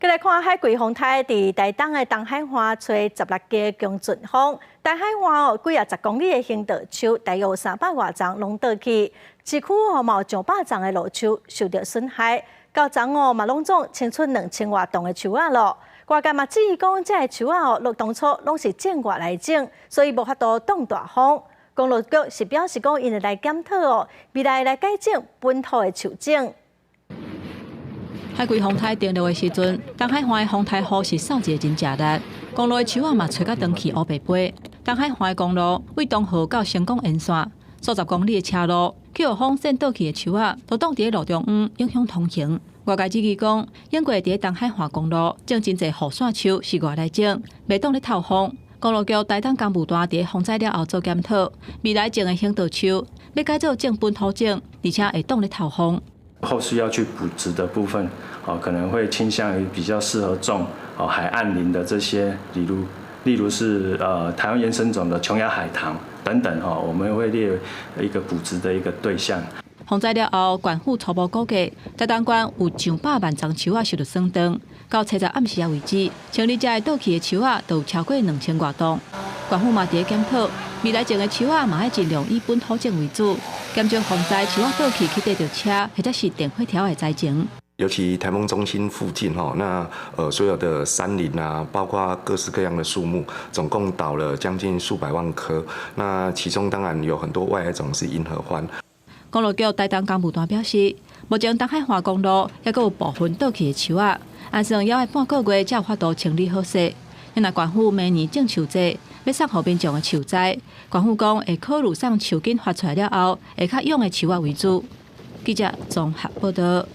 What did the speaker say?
過來看海葵風颱佇台東的東海岸吹16級強陣風，東海岸哦幾仔十公里的行道樹，大約有300外叢攏倒去，市區哦嘛有上百叢的路樹受著損害，到昨哦嘛攏總清出2000外棟的樹仔囉。外界嘛質疑講，這个樹仔哦，落當初攏是種外來種，所以無法度擋大風。公路局是表示講，𪜶會來檢討哦，未來來改種本土的樹種。海葵風颱登陸的時陣，東海岸的風颱雨是掃一个真食力，公路的樹仔嘛吹甲斷去烏白飛。東海岸的公路對東河到成功沿線數十公里的車路，去予風扇倒去的樹仔都擋佇路中央，影響通行。外界質疑講，永過佇東海岸公路種真濟雨傘樹是外來種，袂擋咧透風。公路局台東工務段佇風災了後做檢討，未來種的行道樹欲改做種本土種，而且會擋咧透風。後續要去補植的部分，哦，可能會傾向於比較適合種哦海岸林的這些，例如是台灣原生種的瓊瑤海棠等等，哈，我們會列一個補植的一個對象。風災了後，縣府初步估計，台東縣有上百萬叢樹仔受著損斷。到初十暗時仔為止，清理這个倒去的樹仔就有超過2000外棟。縣府嘛佇咧檢討，未來種的樹仔嘛愛盡量以本土種為主，減少風災樹仔倒去去硩著車或者是電火條的災情。尤其颱風中心附近吼，那所有的山林啊，包括各式各樣的樹木，總共倒了將近數百萬棵。那其中當然有很多外來種是銀合歡。公路局台東工務段表示，目前東海岸公路猶閣有部分倒去的樹仔，按算猶愛半個月才有法度清理好勢。若縣府明年種樹節，欲送予民眾的樹栽，縣府講會考慮送樹根發出來了後，會較勇的樹仔為主。記者綜合報道。